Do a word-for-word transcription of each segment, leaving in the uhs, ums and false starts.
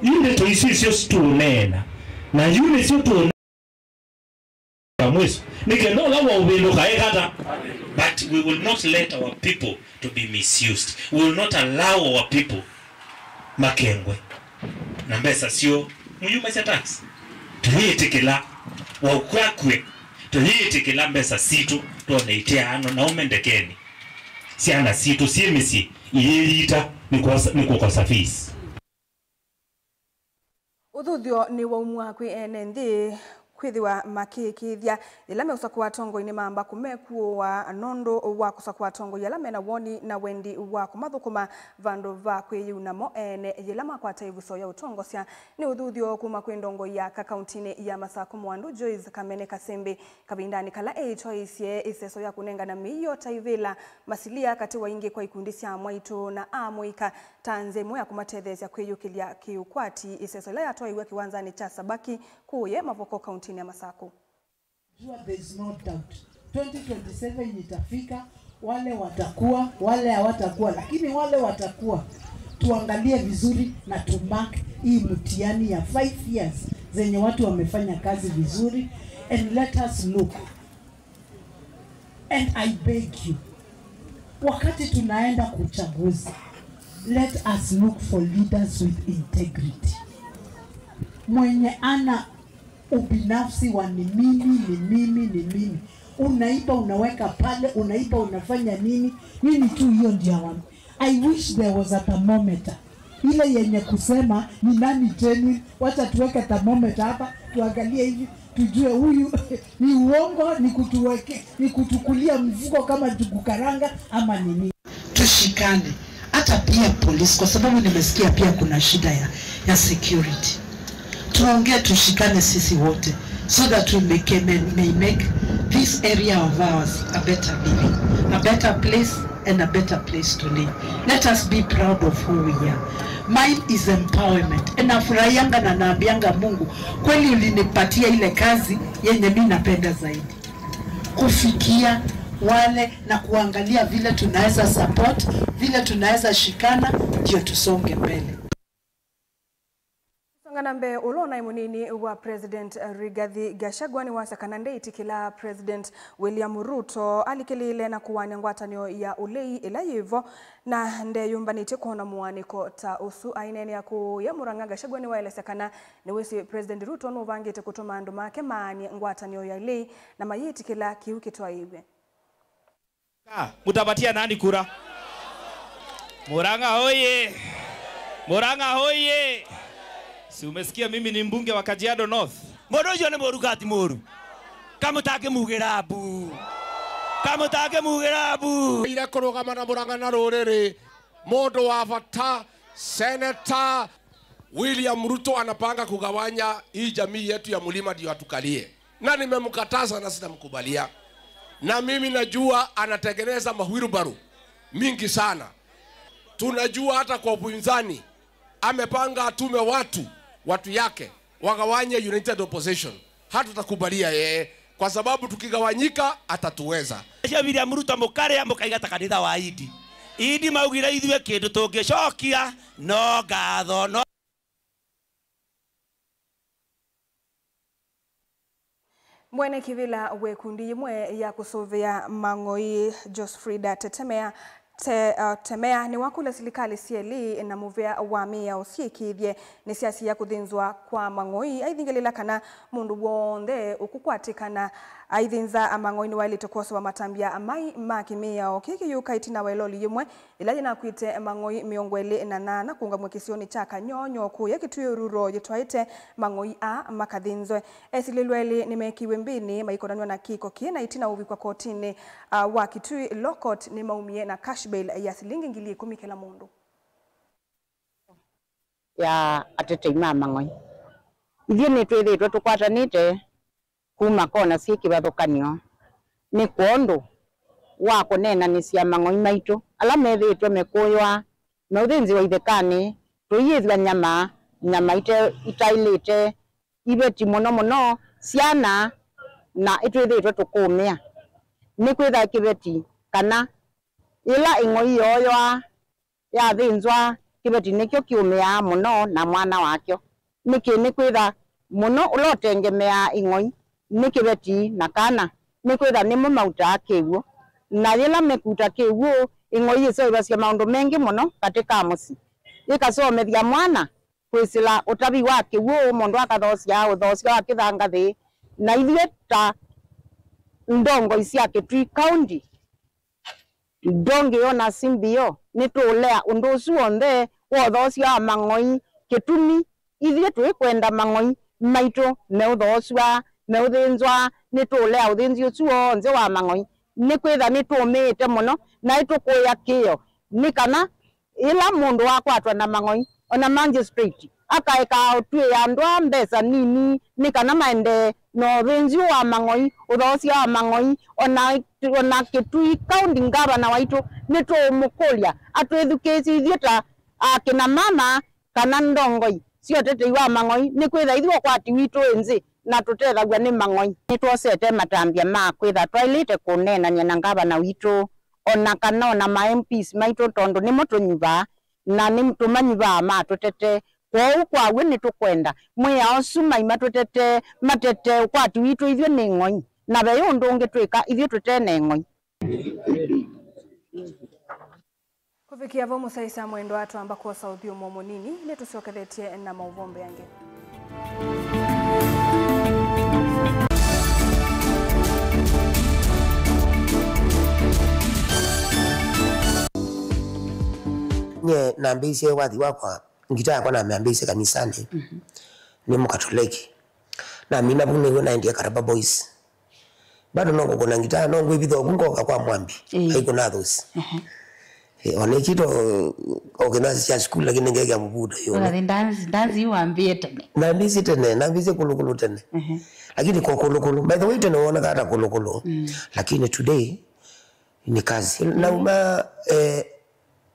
Yu ndeto isu isyo tũũneena, na yu nĩsyo tũũneena mwiso, nĩ kenda ũla waũvĩndũka ekata. But we will not let our people to be misused. We will not allow our people makengwe na mbesa syoo. Mũyumasya tax, tũyĩtĩkĩla waũkw'a akw'e, tũyĩtĩkĩla mbesa sitũ twone itiaano na ũme ndekeni. Syana sitũ syĩ mĩsyĩ iyĩyita nĩ kwosa-, nĩ kũkosa fees. Ũthuthyo nĩwaumw'a kwĩ ene nthĩ kwĩthĩwa makĩĩkĩĩthya yĩla meũsakũa atongoi nĩmamba kũmekuũa nũndũ wa kũsakũa atongoi ala mena woni na wendi wa kũmathũkũma vandũ va kwĩyĩu namo ene yĩla makwata ĩvuso ya ũtongosya. Nĩ ũthuthyo kuma kwĩ ndongoi ya aka kauntinĩ ya Masakũ Mwandu Joyce Kamene Kasembe kavindanĩ kala eĩtwaĩĩsye ĩseso ya kũnengana mĩio ta ivĩla masilia katĩ wa ingĩ kwa ikundi sya amwaitũ na amũika ta nzĩa ĩmwe ya kũmatetheesya kwĩyũkĩlya kĩũkwati. Ĩseso ĩla yatwaĩiwe kĩwanzanĩ kya Sabaki kũũye Mavoko kauntinĩ ya Masakũ. Jua there is no doubt. Twenty twenty-seven itafika, wale watakuwa, wale hawatakuwa, lakini wale watakuwa, tuangalie vizuri na tu mark hii mtihani ya five years zenye watu wamefanya kazi vizuri, and let us look. And I beg you, wakati tunaenda kwa uchaguzi, let us look for leaders with integrity. Mwenye ana ubinafsi wa ni mimi, ni mimi, ni mimi. Unaiba, unaweka pale, unaiba, unafanya nini? Nini tu hiyo ndio hawa-, I wish there was a thermometer. Ile yenye kusema ni nani genuine, wacha tuweke thermometer hapa, tuangalie hivi, tujue huyu ni uongo, ni kutuweke, ni kutukulia mfuko kama njugu karanga ama ni nini. Tushikane, hata pia polisi, kwa sababu nimesikia pia kuna shida ya, ya security. Tuongee, tushikane sisi wote so that we may, may, may make this area of ours a better living, a better place and a better place to live. Let us be proud of who we are. Mine is empowerment. Nafurahianga na naambianga Mungu, kweli ulinipatia ile kazi yenye mi napenda zaidi. Kufikia wale na kuangalia vile tunaweza support, vile tunaweza shikana, ndio tusonge mbele. Songa na mbee, ũla ũnaĩ mũnini wa President Rigathi Gachagua nĩwasya kana ndeĩtĩkĩla President William Ruto alikĩlĩĩle na kũwania ngwatanĩo ya ũlei ĩla yĩvo na ndeyũmbanĩtye kwona mũaanĩko ta ũsu. Aineenea kũũya Murang'a, Gachagua nĩwaelesya kana nĩwĩsĩ President Ruto nũvangĩte kũtũma andũ make maanie ngwatanĩo ya ũlei na mayĩtĩkĩla kĩu kĩtwaĩĩw'e. Ah, mtapatia nani kura? Murang'a oye! Murang'a oye! Si umesikia mimi ni mbunge wa Kajiado North? Mũndũ ũcio nĩ mũrukati mũru. Kamũtakĩmugĩra mbu. Kamũtakĩmugĩra mbu. Ire kũrũgama na Murang'a na rũrĩrĩ. Mũndũ wa bata, Senator William Ruto anapanga kugawanya hii jamii yetu ya mlima ndio atukalie. Na nimemkataza na sitamkubalia. Na mimi najua anatengeneza mahwirubaru mingi sana. Tunajua hata kwa upinzani amepanga atume watu, watu yake, wagawanye United Opposition. Hatutakubalia yeye, kwa sababu tukigawanyika, atatuweza. Cia William Ruto mũkarĩa, mũkaiga ta kanitha wa Idi. Idi maugire ithuĩ kĩndũ tũngĩcokia, no ngatho, no. Mwene kĩvĩla wa ĩkundi yĩmwe ya kũsũvĩa mang'oi, Josfrida Tetemea, Te-, uh, Temea, nĩwakũlya silikalĩ syelĩ na mũvea wa mĩao syĩkĩĩthye nĩsyasiĩa kũthĩnzwa kwa mang'oi, aithingĩlĩla kana mũndũ w'onthe ũkũkwatĩkana aithĩnza mang'oi nĩwaĩlĩte kwosewa matambya mai ma kĩmĩao. Kĩĩ kĩyũka ĩtina wa ĩloli yĩmwe ĩla yĩnakuĩte mang'oi mĩongo ĩlĩ na nana kũũngamw'a kĩsionĩ kya Kanyonyo kũũya Kitui rural yĩtwaĩte mang'oi aa makathĩnzwe. Esilĩlwa elĩ nĩmekiwe mbĩnĩ maikonanw'a na kĩko kĩĩ, na ĩtina ũvikwa kotinĩ, a, wa Kitui Law Court, nĩmaumie na cash bail ya silingi ngili ĩkũmi kĩla mũndũ. Ya atetei ma mang'oi. Ithyĩ nĩtwĩthĩĩtwe tũkwatanĩte kuma kona syĩ kĩvathũkany'o nĩ kwondũ wa kũneenanĩsya mang'oi maitũ ala methĩĩtwe mekũywa, meũthĩnzĩwa ithekanĩ, tũiyĩthw'a nyama, nyama ite-, itaĩlĩte, iveti mũno mũno syana, na ĩtwĩthĩĩtwe tũkũũmĩa. Nĩkwĩthaa kĩveti kana yĩla ĩng'oi yooywa, yathĩnzwa, kĩveti nĩkyo kĩũmĩaa mũno na mwana wakyo. Nĩkĩ? Nĩkwĩtha mũno ũla ũtengemeaa ĩng'oi nĩ kĩveti na kana, nĩkwĩtha nĩmo mautaa kĩw'ũ. Na yĩla mekuta kĩw'ũ, ĩng'oi yĩseũvasya maũndũ mengĩ mũno katĩ ka mũsyĩ. Yĩkasomethya mwana kwĩsĩla ũtavi wa kĩw'ũ, mũndũ akathoosya ũthoosya wa kĩthangathĩ. Na ithyĩ ta ndongoi sya Kitui County, Ndongoi na C B O, nĩtũũlea ũndũ ũsu w'onthe wa ũthoosya wa mang'oi. Kĩtumi, ithyĩ twĩkwenda mang'oi maitũ meũthoosw'a, meũthĩnzwa, nĩtũũlea ũthĩnzi ũsu w'onthe wa mang'oi, nĩkwĩtha nĩtũũmĩĩte mũno, na nĩtũkũĩa kĩĩo nĩ kana yĩla mũndũ wakwatwa na mang'oi, o na magistrate akaekaa ũtw'ĩĩa andũ aa mbesa nini nĩ kana maendee na ũthĩnzi ũũ wa mang'oi, ũthoosya wa mang'oi, o na, o na Kitui County ngavana waitũ nĩtũũmũkũlya atwĩthukĩĩsye ithyĩ ta akina mama kana ndongoi sya ũtetei wa mang'oi, nĩkwĩtha ithyĩ ũkwati witũ wĩ nzĩ na tũtethaw'a nĩ mang'oi. Nĩtwosete matambya ma kwĩtha twaĩlĩte kũneenany'a na ngavana witũ, o na kana o na ma M Ps maitũ, tondũ nĩmo tũnyuvaa, na nĩ tũmanyuvaa matũtetee. Kwoou kwa w'o nĩtũkwenda mwĩao ũsu mai matũtetee, matetee ũkwati witũ ithyĩ nĩ ng'oi, na ve ũndũ ũngĩ twĩka ithyĩ tũte na ĩng'oi. Kũvikĩa vau, mũsyaĩĩsya mwendwa, twamba kwosa ũthyũmũo mũnini, nĩtũsyokethetye na maũvoo mbeange. Nyie nambĩĩisye wathi wakwa, ngita yakwa namĩambĩĩisye kanisanĩ. Mhm. Nĩ Mũkatoleki. Namina vau nĩw'o naendie Karaba Boys. Bado no ngũkũna ngitaa, no ngwĩvitha oku ngoka kwa Mwambi. Ĩĩ. Aikũna thũsi. Ehe. Eh, ona ikito, o kĩnasi kya sukulu, lakini ngekĩa mũvuto ĩũlũ. Ona the dance, dance yu wambĩĩe tene. Nambĩĩsye tene, nambĩĩsye kũlũkũlũ tene. Ehe. Lakini kwa kũlũkũlũ. By the way, tene wonakaa ta kũlũkũlũ. Mm. Lakini today, ni kazi. Mm. Nauma, eh,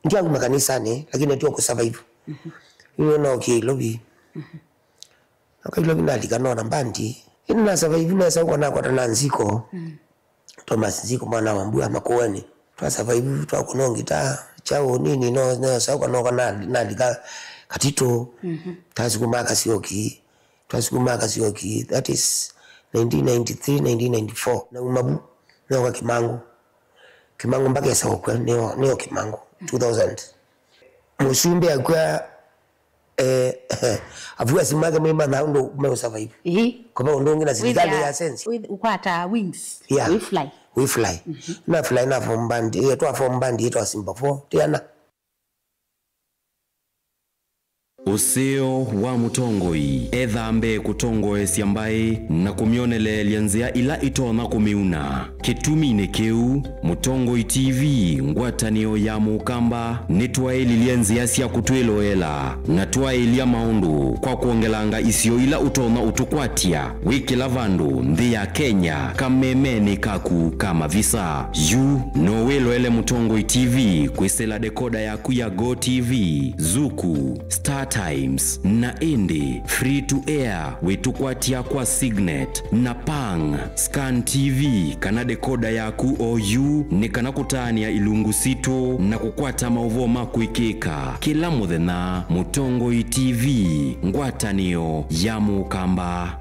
ndiauma kanisanĩ, lakini ndio kusurvive. Mhm. Hiyo no kilovi. Mhm. Noka Ilovi nalika nona mbandi. Ĩndĩ na survive nesa ũko nakwata na Nziko. Mm. Thomas Nziko mwana wa Mbua Makueni. Twa survive twakũna ngitaa, kyaũ nini no, nesa ũko noka na, nalika Katito. Mhm. Twasukuma Kasioki. Twasukuma Kasioki. That is nineteen ninety-three, nineteen ninety-four. Nauma vu, noka Kimangũ. Kimangũ mpaka esa ũkw'a, nĩo, nĩo Kimangũ. Two thousand. Mũsumbĩ akw'a, eh, avuasi make maimanya ũndũ meũsurvive. Ĩĩ. Kũva ũndũ ũngĩ na silikalĩ ya sense. With, ũkwata wings. Yeah. We fly. We fly. Mhm. Na fly na form band, eh, twa form band yĩtwa Simba four, tiana. Ũseo wa mũtongoi ethaa mbee kũtongoesya mbaĩ na kũmyoneleelya nzĩa ila itonya kũmĩuna. Kĩtuminĩ kĩu, Mũtongoi T V, ngwatanĩo ya Mũkamba, nĩtwaĩlilye nzĩa sya kũtwĩloela na twaĩlya maũndũ kwa kwongelanga isio ila ũtonya ũtũkwatya wĩ kĩla vandũ nthĩ ya Kenya kamemenĩ kaku ka mavisa. Yu no wĩloele Mũtongoi T V kwĩsĩla dekoda yaku ya Go T V, Zuku, Star Times, na ĩndĩ free to air wĩtũkwatya kwa Signet na Pang. Scan T V kana dekoda yaku oyu nĩ kana kũtaanĩa ilungu sitũ na kũkwata maũvoo ma kwĩkĩka kĩla mũthenya. Mũtongoi T V, ngwatanĩo ya Mũkamba.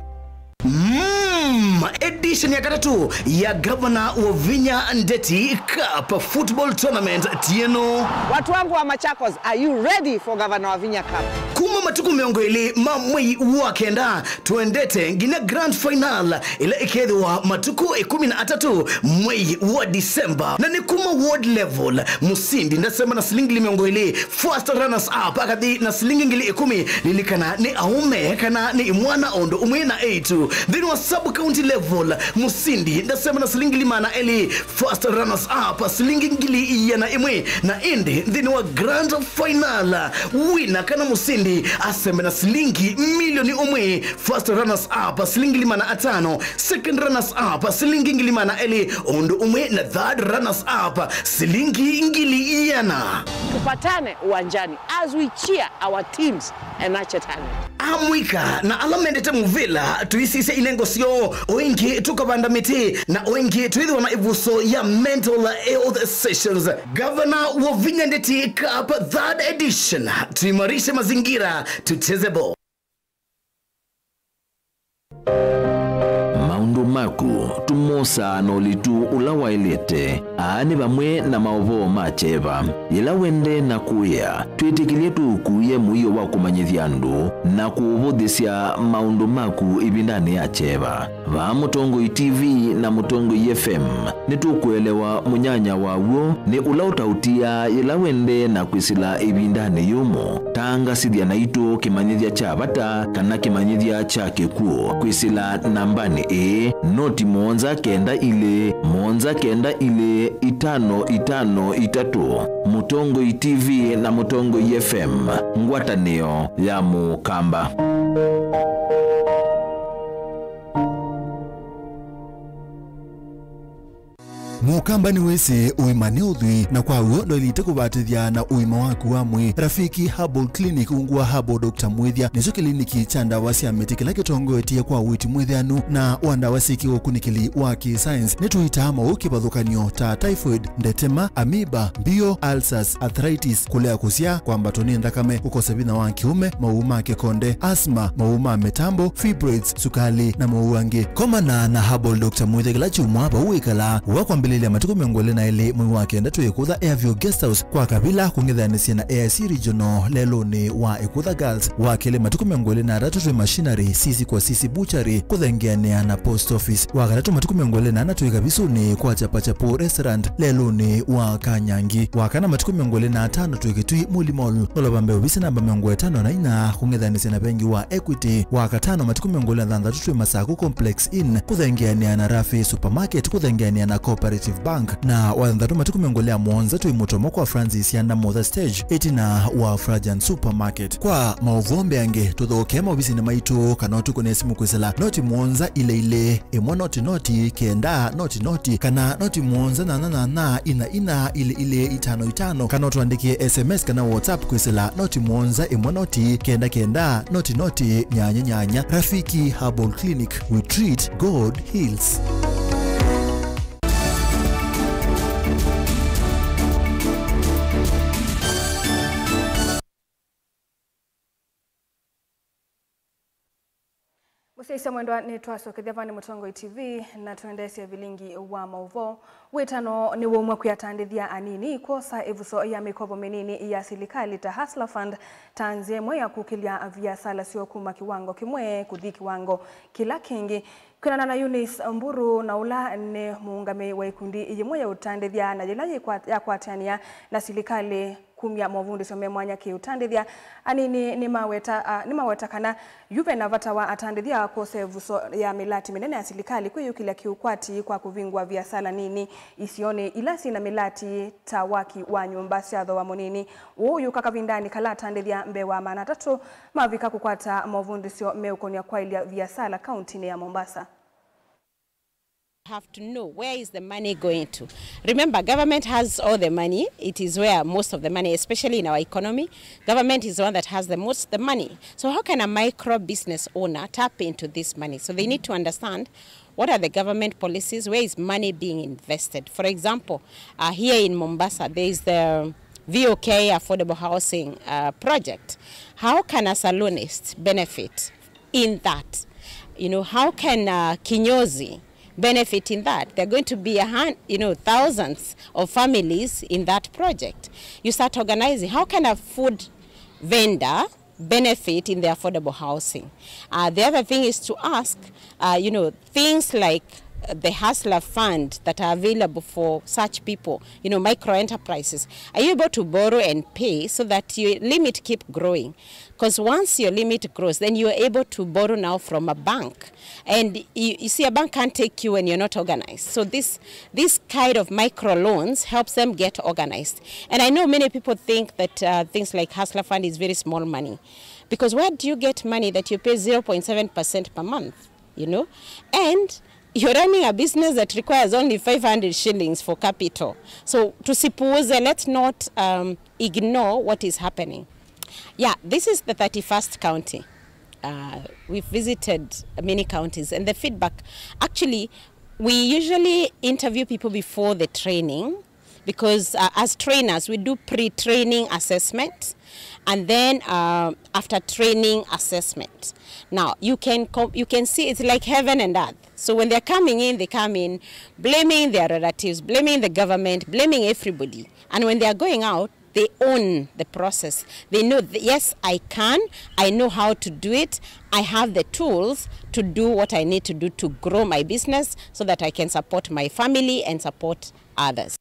Mm, edition ya katatũ ya Gavana Wavinya Ndeti Cup Football Tournament tieno. Watu wangu wa Machakos, are you ready for Governor Wavinya Cup? Kuma matukũ mĩongo ĩlĩ ma mwei wa kenda, twendete nginya grand final ĩla ĩkethĩwa matukũ ĩkũmi na atatũ mwei wa December. Na nĩ kuma ward level, mũsindi ndasema na silingi ngili mĩongo ĩlĩ, first runners up akathi na silingi ngili ĩkũmi. Lilikana nĩ aũme kana nĩ imwana o ũndũ ũmwe na eĩtu. Nthĩnĩ wa sub county level, mũsindi ndasema na silingi ngili maana elĩ, first runners up silingi ngili iana ĩmwe, na ĩndĩ nthĩnĩ wa grand final, wina kana mũsindi asema mena silingi milioni ũmwe, first runners up silingi ngili maana atano, second runners up silingi ngili maana elĩ, ũndũ ũmwe na third runners up silingi ngili iana. Tupatane uwanjani as we cheer our teams and nurture talent. Amũika na ala mendete mũvĩla, tũisisye inengo syoo, o ĩngĩ tũkavanda mĩtĩ, na o ĩngĩ twĩthĩwa na ĩvuso ya mental health sessions. Gavana wa Vinya Ndeti Cup third edition, tuimarishe mazingira, tucheze ball. Maũndũ maku tũmosaa na ũlitu ũla waĩlĩte. Aa nĩ vamwe na maũvoo ma kyeva. Yĩla wende na kũĩa, twĩtĩkĩlye tũũkuĩe mũio wa kũmanyĩthya andũ na kũũvũthĩsya maũndũ maku ĩvindanĩ ya kyeva. Vaa Mũtongoi T V na Mũtongoi F M, nĩtũkũelewa mũnyanya wa w'o nĩ ũla ũtaũtiaa yĩla wende na kwĩsĩla ĩvindanĩ yũmũ. Tangasĩthya naitũ kĩmanyĩthya kya vata kana kĩmanyĩthya kya kĩkw'ũ kwĩsĩla nambanĩ ĩĩ, noti mũonza kenda ilĩ, mũonza kenda ilĩ, itano itano itatũ. Mũtongoi T V na Mũtongoi F M, ngwatanĩo ya Mũkamba. Mũkamba nĩwĩsĩ ũima nĩ ũthwii, na kwa w'o ndwaĩlĩte kũvatĩthya na ũima waku wa mwĩĩ. Rafiki Herbal Clinic, ungu wa Herbal Doctor Mwĩthya, nĩkyo kĩliniki kya ndawa sya mĩtĩ kĩla kĩtongoetye kwa ũiiti mwĩthĩanu na wa ndawa syĩ kĩũkunĩkĩli wa kĩ-science. Nĩtũitaa maũũ kĩvathũkany'o ta typhoid, ndetema, amoeba, mbio, ulcers, arthritis, kũlea kũsyaa, kwambatwa nĩ nthakame, kũkosa vinya wa kĩũme, maũũ ma kĩkonde, asthma, maũũ ma mĩtambo, fibroids, sukali, na maũũ angĩ. Komana na Herbal Doctor Mwĩthya kĩla kyumwa vau wĩkalaa, wa kwambĩlĩlya matukũ mĩongo ĩlĩ na elĩ mwei wa kenda twĩ Ĩkũtha Airview Guest House kwa Kavila, kũng'ethanĩsya na A I C Regional lelũnĩ wa Ĩkũtha Girls, wa kelĩ matukũ mĩongo ĩlĩ na atatũ twĩ Machinery, sisi kwa sisi Butchery, kũthengeanĩa na Post Office, wa katatũ matukũ mĩongo ĩlĩ na ana twĩ Kavisunĩ kwa Chapachapu Restaurant, lelũnĩ wa Kanyangi, wa kana matukũ mĩongo ĩlĩ na atano twĩ Kĩtui Muli Mall, nũlova mbee ovisi namba mĩongo ĩtano na inya, kũng'ethanĩsya na vengi wa Equity, wa katano matukũ mĩongo ĩlĩ na thanthatũ twĩ Masaku Complex Inn, kũthengeanĩa na Rafi Supermarket, kũthengeanĩa na Cooperative Bank, na wa thanthatũ matukũ mĩongo ĩlĩ na mũonza twĩ Mũtomo kwa Francis Yanda Motha Stage, ĩtina wa Frajan Supermarket. Kwa maũvoo mbeange, tũthokee maovisinĩ maitũ kana ũtũkũne simũ kwĩsĩla noti mũonza ilĩ ilĩ, ĩmwe noti noti, kenda noti noti, kana noti mũonza nyanya nyanya, ina ina, ilĩ ilĩ, itano itano, kana ũtũandĩkĩe S M S kana WhatsApp kwĩsĩla noti mũonza ĩmwe noti, kenda kenda, noti noti, nyanya nyanya. Rafiki Herbal Clinic, we treat, God heals. Mũsyaĩĩsya mwendwa, nĩtwasokethya vaa nĩ Mũtongoi T V na tũendeesye vilingi wa maũvoo. Wĩtano nĩwaumw'a kwĩ atandĩthya anini kwosa ĩvuso ya mĩkovo mĩnini ya silikalĩ ta Hustler Fund ta nzĩa ĩmwe ya kũkĩlya viasala syoo kuma kĩwango kĩmwe kũthi kĩwango kĩla kĩngĩ. Kwĩanana na Eunice Mburu, na ũla nĩ mũũngamĩi wa ĩkundi yĩmwe ya ũtandĩthya na yĩla yĩkwa-, yakwatĩanĩa na silikalĩ kumya movundĩsyo me mwanya kĩ-ũtandĩthya, anini nĩmaweta, a, nĩmaweta kana yu ve na vata wa atandĩthya kwosa ĩvuso ya mĩlati mĩnene ya silikalĩ kwĩyũkĩlya kĩ-ũkwati kwa kũvingũa viasala nini isionĩ ila syĩ na mĩlati ta waki wa nyũmba sya thooa mũnini. Ũũ ũyũka kavindanĩ kala atandĩthya mbee wa maana atatũ mavika kũkwata movundĩsyo meũkonya kwaĩlya viasala kauntinĩ ya Mombasa. Have to know where is the money going to. Remember, government has all the money. It is where most of the money, especially in our economy, government is the one that has the most the money. So how can a micro business owner tap into this money? So they need to understand what are the government policies, where is money being invested. For example, uh, here in Mombasa, there is the V O K affordable housing, uh, project. How can a saloonist benefit in that? You know, how can, uh, kinyozi benefit in that? There are going to be a hun-, you know, thousands of families in that project. You start organizing. How can a food vendor benefit in the affordable housing? Uh, the other thing is to ask, uh, you know, things like, uh, the Hustler Fund that are available for such people, you know, micro enterprises. Are you able to borrow and pay so that your limit keep growing? 'Cause once your limit grows, then you are able to borrow now from a bank. And you, you see, a bank can't take you when you're not organized. So this, this kind of micro loans helps them get organized. And I know many people think that, uh, things like Hustler Fund is very small money. Because where do you get money that you pay zero point seven percent per month, you know? And you're running a business that requires only five hundred shillings for capital. So tusipuuze, let's not, um, ignore what is happening. Yeah, this is the thirty-first county. Uh, we've visited many counties, and the feedback, actually, we usually interview people before the training, because, uh, as trainers, we do pre-training assessment, and then, uh, after training assessment. Now, you can com-, you can see it's like heaven and earth. So when they're coming in, they come in blaming their relatives, blaming the government, blaming everybody. And when they are going out, they own the process. They know, th-, "Yes, I can. I know how to do it. I have the tools to do what I need to do to grow my business so that I can support my family and support others."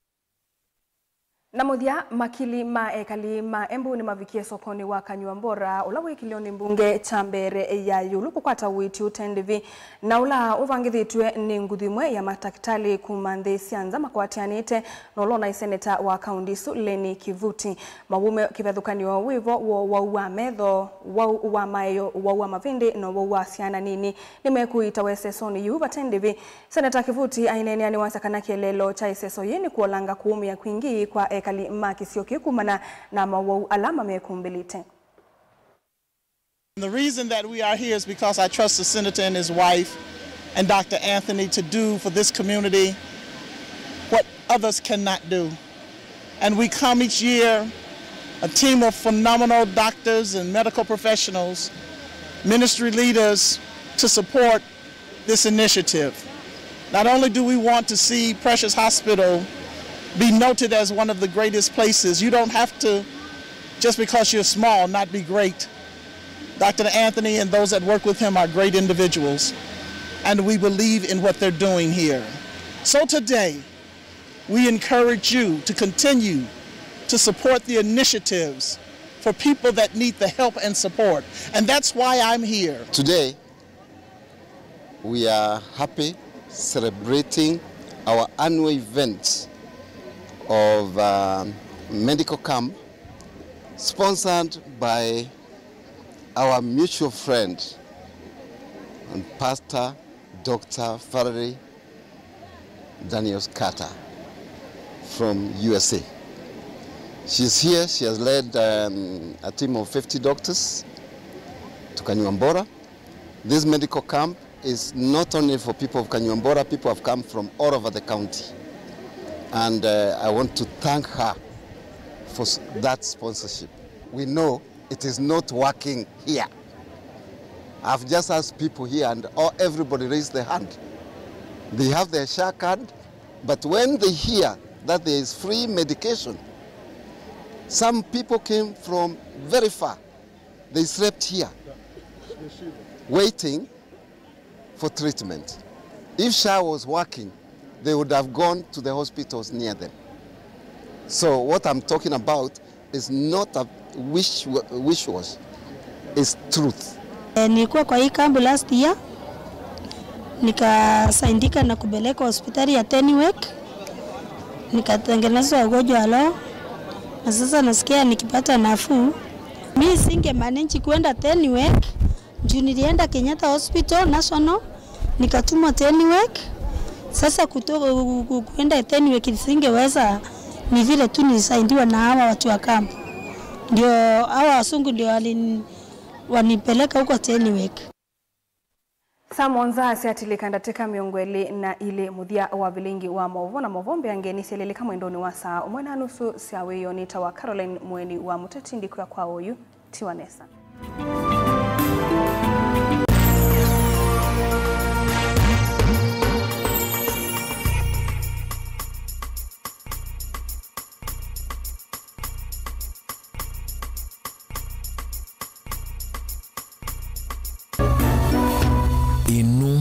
Na mũthya, makili ma ekali ma Embu nĩmavikie sokonĩ wa Kanyuambora, ũla wĩ kĩlĩonĩ mbunge kya mbee ya ĩũlũ kũkwata ũiiti ũte ndĩvi, na ũla ũvangĩthĩtw'e nĩ nguthu ĩmwe ya matakĩtalĩ kuma nthĩ sya nza makwatĩanĩte na ũla ũnaĩ seneta wa kaũnti ĩsu, Lenny Kivuti. Mawũme kĩvathũkany'o wĩvo wa ũwau wa metho, ũwau wa maeo, ũwau wa mavĩndĩ, na ũwau wa syana nini nĩmekũiitawa ĩsesonĩ yĩu vate ndĩvi. Seneta Kivuti aineenea nĩwasya kana kĩeleelo kya ĩseso yĩĩ nĩ kũolanga kũũmĩa kwingĩ kwa ekali ma kĩsio kĩu kumana na mawau ala mamekumbĩlĩte. The reason that we are here is because I trust the senator and his wife and Doctor Anthony to do for this community what others cannot do. And we come each year, a team of phenomenal doctors and medical professionals, ministry leaders, to support this initiative. Not only do we want to see Precious Hospital be noted as one of the greatest places, you don't have to, just because you're small, not be great. Doctor Anthony and those that work with him are great individuals, and we believe in what they're doing here. So today, we encourage you to continue to support the initiatives for people that need the help and support. And that's why I'm here. Today, we are happy celebrating our annual event of, uh, medical camp sponsored by our mutual friend and pastor, Doctor Valerie Daniels Carter from U S A. She's here, she has led, um, a team of fifty doctors to Kanyuambora. This medical camp is not only for people of Kanyuambora, people have come from all over the county. And, uh, I want to thank her for s-, that sponsorship. We know it is not working here. I've just asked people here and all, everybody raised their hand. They have their SHA card, but when they hear that there is free medication, some people came from very far. They slept here, waiting for treatment. If SHA was working, they would have gone to the hospitals near them. So what I'm talking about is not a wish, wish wash. It's truth. Eh, nilikuwa kwa hii kambi last year, nikasaidika na kupeleka hospitali ya Teniwek, nikatengenezwa ugonjwa wa roho, na sasa nasikia nikipata nafuu. Mi singe manage kwenda Teniwek, juu nilienda Kenyatta Hospital National, nikatumwa Teniwek. Sasa kuto-, ku-, ku-, kuenda Teniwek nisingeweza, ni vile tu nilisaidiwa na hawa watu wa kambi. Ndio hawa wasungu ndio wali-, wanipeleka huko Teniwek. Saa mũonza syatilĩka ndatĩka mĩongo ĩlĩ na ilĩ mũthya wa vilingi wa maũvoo, na maũvoo mbeange nĩsyelelĩka mwendonĩ wa saa ũmwe na nusu sya wĩoo. Nĩ ta wa Caroline Mũeni wa Mũteti, ndikwĩa kwa ũyu. Tiwa nesa. Ĩno